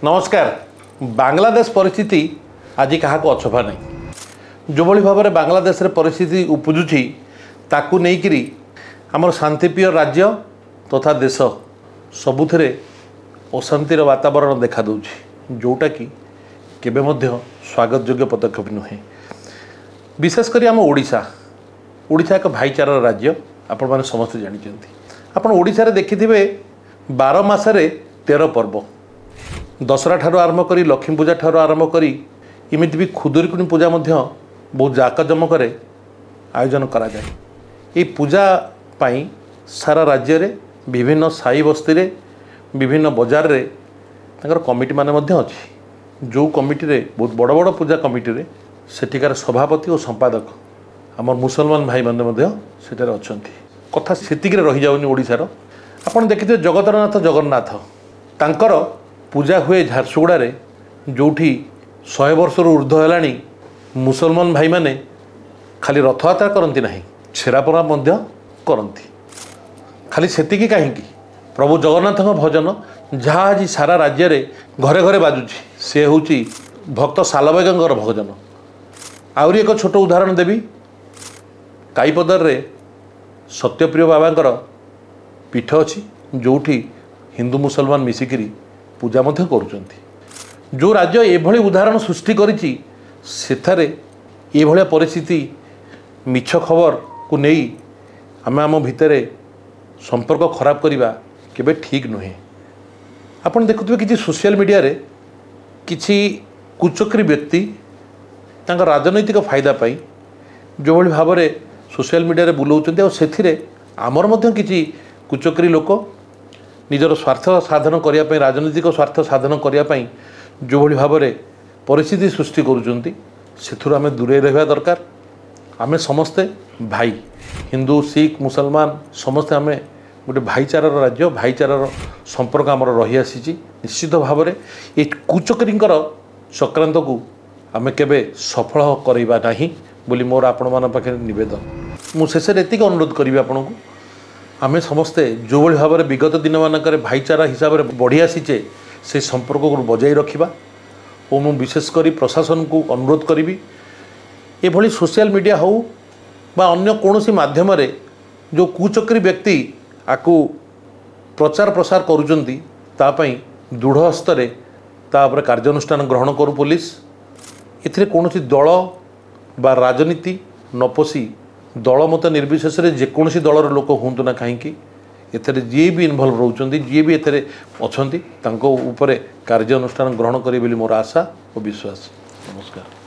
ନମସ୍କାର। ବାଂଲାଦେଶ ପରିସ୍ଥିତି ଆଜି କାହାକୁ ଅଛପା ନାହିଁ। ଯେଉଁଭଳି ଭାବରେ ବାଂଲାଦେଶରେ ପରିସ୍ଥିତି ଉପୁଜୁଛି, ତାକୁ ନେଇକରି ଆମର ଶାନ୍ତିପ୍ରିୟ ରାଜ୍ୟ ତଥା ଦେଶ ସବୁଥିରେ ଅଶାନ୍ତିର ବାତାବରଣ ଦେଖାଦେଉଛି, ଯେଉଁଟାକି କେବେ ମଧ୍ୟ ସ୍ୱାଗତ ଯୋଗ୍ୟ ପଦକ୍ଷେପ ନୁହେଁ। ବିଶେଷ କରି ଆମ ଓଡ଼ିଶା, ଓଡ଼ିଶା ଏକ ଭାଇଚାରାର ରାଜ୍ୟ, ଆପଣମାନେ ସମସ୍ତେ ଜାଣିଛନ୍ତି। ଆପଣ ଓଡ଼ିଶାରେ ଦେଖିଥିବେ 12 ମାସରେ 13 ପର୍ବ। ଦଶହରା ଠାରୁ ଆରମ୍ଭ କରି, ଲକ୍ଷ୍ମୀ ପୂଜା ଠାରୁ ଆରମ୍ଭ କରି, ଏମିତି ବି ଖୁଦୁରୁକୁଣୀ ପୂଜା ମଧ୍ୟ ବହୁତ ଜାକଜମକରେ ଆୟୋଜନ କରାଯାଏ। ଏଇ ପୂଜା ପାଇଁ ସାରା ରାଜ୍ୟରେ ବିଭିନ୍ନ ସାହି ବସ୍ତିରେ, ବିଭିନ୍ନ ବଜାରରେ ତାଙ୍କର କମିଟିମାନେ ମଧ୍ୟ ଅଛି। ଯେଉଁ କମିଟିରେ ବହୁତ ବଡ଼ ବଡ଼ ପୂଜା କମିଟିରେ ସେଠିକାର ସଭାପତି ଓ ସମ୍ପାଦକ ଆମର ମୁସଲମାନ ଭାଇମାନେ ମଧ୍ୟ ସେଠାରେ ଅଛନ୍ତି। କଥା ସେତିକିରେ ରହିଯାଉନି। ଓଡ଼ିଶାର ଆପଣ ଦେଖିଥିବେ ଜଗତର ନାଥ ଜଗନ୍ନାଥ, ତାଙ୍କର ପୂଜା ହୁଏ ଝାରସୁଗୁଡ଼ାରେ, ଯେଉଁଠି 100 ବର୍ଷରୁ ଉର୍ଦ୍ଧ୍ୱ ହେଲାଣି ମୁସଲମାନ ଭାଇମାନେ ଖାଲି ରଥଯାତ୍ରା କରନ୍ତି ନାହିଁ, ଛେରାପହଁରା ମଧ୍ୟ କରନ୍ତି। ଖାଲି ସେତିକି କାହିଁକି, ପ୍ରଭୁ ଜଗନ୍ନାଥଙ୍କ ଭଜନ ଯାହା ଆଜି ସାରା ରାଜ୍ୟରେ ଘରେ ଘରେ ବାଜୁଛି, ସେ ହେଉଛି ଭକ୍ତ ସାଲବେଗଙ୍କର ଭଜନ। ଆହୁରି ଏକ ଛୋଟ ଉଦାହରଣ ଦେବି। କାଇପଦରରେ ସତ୍ୟପ୍ରିୟ ବାବାଙ୍କର ପୀଠ ଅଛି, ଯେଉଁଠି ହିନ୍ଦୁ ମୁସଲମାନ ମିଶିକିରି ପୂଜା ମଧ୍ୟ କରୁଛନ୍ତି। ଯେଉଁ ରାଜ୍ୟ ଏଭଳି ଉଦାହରଣ ସୃଷ୍ଟି କରିଛି, ସେଠାରେ ଏଭଳିଆ ପରିସ୍ଥିତି, ମିଛ ଖବରକୁ ନେଇ ଆମେ ଆମ ଭିତରେ ସମ୍ପର୍କ ଖରାପ କରିବା କେବେ ଠିକ୍ ନୁହେଁ। ଆପଣ ଦେଖୁଥିବେ କିଛି ସୋସିଆଲ ମିଡ଼ିଆରେ କିଛି କୁଚକ୍ରୀ ବ୍ୟକ୍ତି ତାଙ୍କ ରାଜନୈତିକ ଫାଇଦା ପାଇଁ ଯେଉଁଭଳି ଭାବରେ ସୋସିଆଲ ମିଡ଼ିଆରେ ବୁଲାଉଛନ୍ତି, ଆଉ ସେଥିରେ ଆମର ମଧ୍ୟ କିଛି କୁଚକ୍ରୀ ଲୋକ ନିଜର ସ୍ୱାର୍ଥ ସାଧନ କରିବା ପାଇଁ, ରାଜନୈତିକ ସ୍ୱାର୍ଥ ସାଧନ କରିବା ପାଇଁ ଯେଉଁଭଳି ଭାବରେ ପରିସ୍ଥିତି ସୃଷ୍ଟି କରୁଛନ୍ତି, ସେଥିରୁ ଆମେ ଦୂରେଇ ରହିବା ଦରକାର। ଆମେ ସମସ୍ତେ ଭାଇ, ହିନ୍ଦୁ, ଶିଖ, ମୁସଲମାନ ସମସ୍ତେ ଆମେ ଗୋଟେ ଭାଇଚାରାର ରାଜ୍ୟ, ଭାଇଚାରାର ସମ୍ପର୍କ ଆମର ରହିଆସିଛି। ନିଶ୍ଚିତ ଭାବରେ ଏ କୁଚକ୍ରୀଙ୍କର ଚକ୍ରାନ୍ତକୁ ଆମେ କେବେ ସଫଳ କରାଇବା ନାହିଁ ବୋଲି ମୋର ଆପଣମାନଙ୍କ ପାଖରେ ନିବେଦନ। ମୁଁ ଶେଷରେ ଏତିକି ଅନୁରୋଧ କରିବି ଆପଣଙ୍କୁ, ଆମେ ସମସ୍ତେ ଯେଉଁଭଳି ଭାବରେ ବିଗତ ଦିନମାନଙ୍କରେ ଭାଇଚାରା ହିସାବରେ ବଢ଼ି ଆସିଛେ, ସେ ସମ୍ପର୍କକୁ ବଜାଇ ରଖିବା। ଓ ମୁଁ ବିଶେଷ କରି ପ୍ରଶାସନକୁ ଅନୁରୋଧ କରିବି, ଏଭଳି ସୋସିଆଲ ମିଡ଼ିଆ ହେଉ ବା ଅନ୍ୟ କୌଣସି ମାଧ୍ୟମରେ ଯେଉଁ କୁଚକ୍ରୀ ବ୍ୟକ୍ତି ଆକୁ ପ୍ରଚାର ପ୍ରସାର କରୁଛନ୍ତି, ତା ପାଇଁ ଦୃଢ଼ ହସ୍ତରେ ତା ଉପରେ କାର୍ଯ୍ୟାନୁଷ୍ଠାନ ଗ୍ରହଣ କରୁ ପୋଲିସ। ଏଥିରେ କୌଣସି ଦଳ ବା ରାଜନୀତି ନ ପଶି, ଦଳମତ ନିର୍ବିଶେଷରେ ଯେକୌଣସି ଦଳର ଲୋକ ହୁଅନ୍ତୁ ନା କାହିଁକି, ଏଥିରେ ଯିଏ ବି ଇନଭଲ୍ଭ ରହୁଛନ୍ତି, ଯିଏ ବି ଏଥିରେ ଅଛନ୍ତି, ତାଙ୍କ ଉପରେ କାର୍ଯ୍ୟାନୁଷ୍ଠାନ ଗ୍ରହଣ କରିବେ ବୋଲି ମୋର ଆଶା ଓ ବିଶ୍ୱାସ। ନମସ୍କାର।